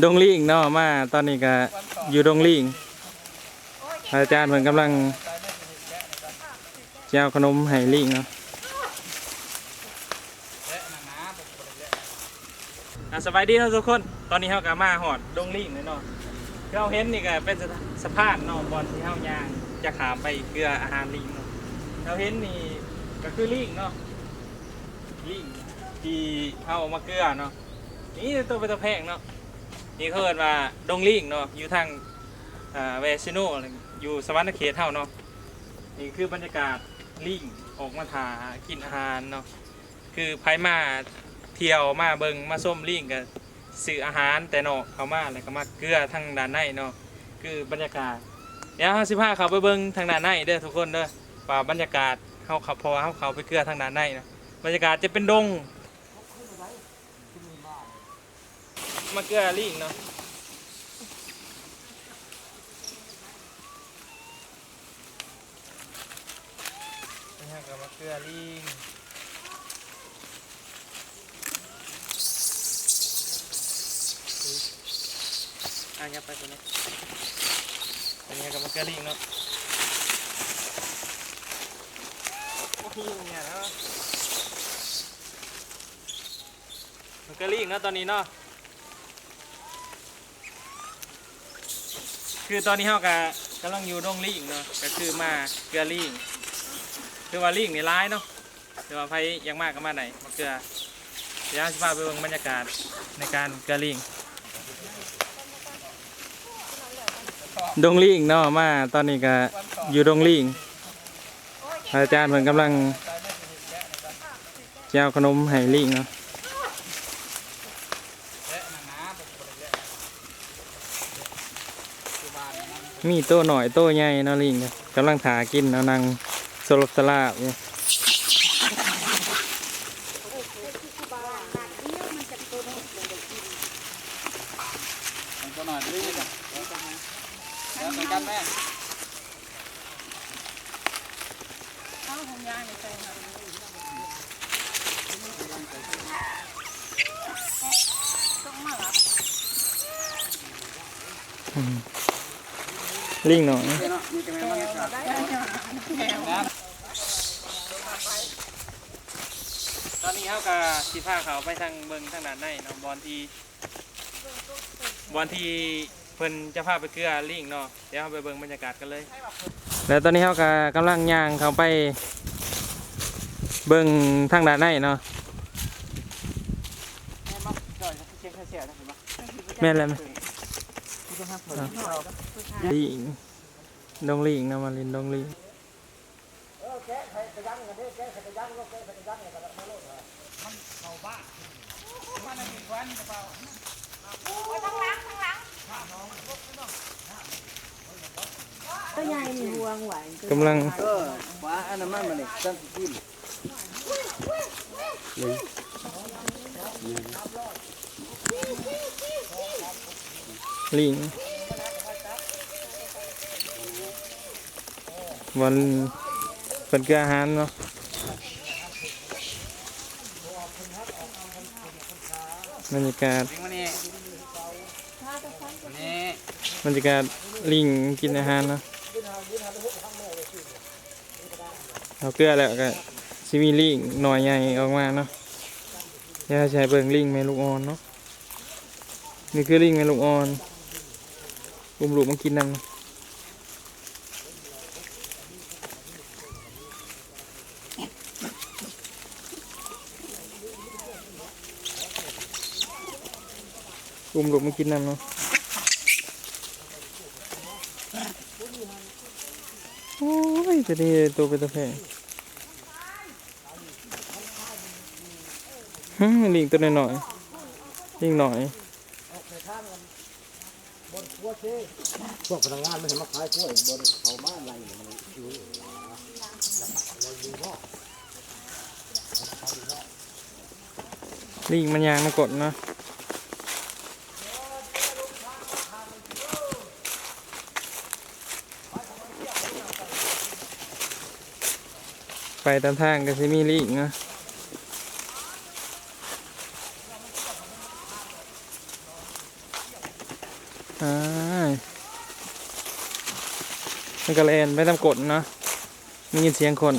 ດົງລີງເນາະ ມາຕອນນີ້ກະຢູ່ດົງລີງ ອາຈານເພິ່ນກຳລັງຊິເອົາຂະໜົມໃຫ້ລີງເນາະ. ອ່າ ສະບາຍດີເນາະທຸກຄົນ, ຕອນນີ້ເຮົາກະມາຮອດດົງລີງແລ້ວເນາະ. ຄືເຮົາເຫັນນີ້ກະເປັນສະ ສະພານເນາະ ບ່ອນທີ່ເຮົາຍ່າງຈະຂ້າມໄປເກືອອາຫານລີງເນາະ. ເຮົາເຫັນນີ້ກະຄືລີງເນາະ ລີງທີ່ເຮົາເອົາມາເກືອເນາະ. ນີ້ໂຕເປັນຕາແພງເນາະ. ນີ້ເຂົາເອີ້ນວ່າດົງລີງເນາະ ຢູ່ທາງ ເອີ ແວຊິໂນ ຢູ່ສະຫວັນນະເຂດເຮົາເນາະ. ນີ້ຄືບັນຍາກາດລີງອອກມາຖ້າກິນອາຫານເນາະ. ຄືໃຜມາທ່ຽວມາເບິ່ງມາຊົມລີງກະຊື້ອາຫານແຕ່ນອກເຂົ້າມາ ແລ້ວກະມາເກືອທາງດ້ານໃນເນາະ. ຄືບັນຍາກາດ ດຽວເຮົາຊິພາເຂົ້າໄປເບິ່ງທາງດ້ານໃນເດີທຸກຄົນເດີ ວ່າບັນຍາກາດເຮົາເຂົ້າ ເພາະວ່າເຮົາເຂົ້າໄປເກືອທາງດ້ານໃນເນາະ. ບັນຍາກາດຈະເປັນດົງ ມາເກືອລີງເນາະ. ນີ້ເຮົາກະມາເກືອລີງ. ອ່າ ຫຍັບໄປໂຕນີ້. ອັນນີ້ເຮົາກະມາເກືອລີງເນາະ. ໂອ້ໂຫ ເນາະ ມັນກະລີງເນາະຕອນນີ້ເນາະ. ຄືຕອນນີ້ເຮົາກະກຳລັງຢູ່ດົງລີງເນາະ ກະຄືມາເກືອລີງ. ຄືວ່າລີງນີ້ຫຼາຍເນາະ ແຕ່ວ່າໃຜຢາກມາກະມາໄດ້ ມາເກືອ. ດຽວເຮົາຊິພາໄປເບິ່ງບັນຍາກາດໃນການເກືອລີງ. ດົງລີງເນາະ ມາຕອນນີ້ກະຢູ່ດົງລີງ ອາຈານເພິ່ນກຳລັງຊິເອົາຂະໜົມໃຫ້ລີງເນາະ. ມີໂຕນ້ອຍໂຕໃຫຍ່ເນາະ ລີງກະກຳລັງຖ້າກິນເນາະ ນັ່ງສະຫຼົບສະຫຼາບຢູ່. ໂຕນ້ອຍລີງ ແລ້ວກັນແມ່. ເອົາຂອງຍາຍນີ້ໃສ່ໃຫ້ ອືມ ລີງນ້ອຍ. ຕອນນີ້ເຮົາກະຊິພາເຂົ້າໄປທາງ ເບິ່ງທາງດ້ານໃນເນາະ ບ່ອນທີ່ ບ່ອນທີ່ເພິ່ນຈະພາໄປເກືອລີງເນາະ. ດຽວເຮົາໄປເບິ່ງບັນຍາກາດກັນເລີຍ. ແລ້ວຕອນນີ້ເຮົາກະກຳລັງຍ່າງເຂົ້າໄປເບິ່ງທາງດ້ານໃນເນາະ. ແມ່ນແລ້ວ ແມ່ນ ລີງ ດົງລີງເນາະ ມາຫຼິ້ນດົງລີງ. ໂອ້ຍ ທາງຫຼັງ ທາງຫຼັງ ໂຕໃຫຍ່ນີ້ຫວງໄວ້ ກຳລັງ ເອີ ວ່າອັນນັ້ນມັນ ມັນນີ້ ຈັ່ງຊິກິນ ນີ້ ລີງ. ບ່ອນເພິ່ນເກືອອາຫານເນາະ. ບັນຍາກາດ ບັນຍາກາດລີງກິນອາຫານເນາະ. ເຮົາເກືອແລ້ວກະຊິມີລີງນ້ອຍໃຫຍ່ອອກມາເນາະ. ດຽວເຮົາຊິໃຫ້ເບິ່ງລີງແມ່ລູກອ່ອນເນາະ. ນີ້ຄືລີງແມ່ລູກອ່ອນ ອຸ້ມລູກມາກິນນຳ. ອຸ້ມລູກມາກິນນຳເນາະ. ໂອ້ຍ ໂຕນີ້ໂຕເປັນຕາແພງ. ຫື ລີງໂຕນ້ອຍໆ ລີງນ້ອຍ. ພວກພະນັກງານມັນໃຫ້ມາຂາຍກ້ວຍ ບໍ່ໄດ້ເຂົ້າມາໄລ່ມັນຢູ່. ລີງມັນຍ່າງມາກົດເນາະ. ໄປຕາມທາງກະຊິມີລີງເນາະ. ອ້າຍ ມັນກໍແລ່ນໄປນຳກົ້ນເນາະ ໄດ້ຍິນສຽງຄົນ.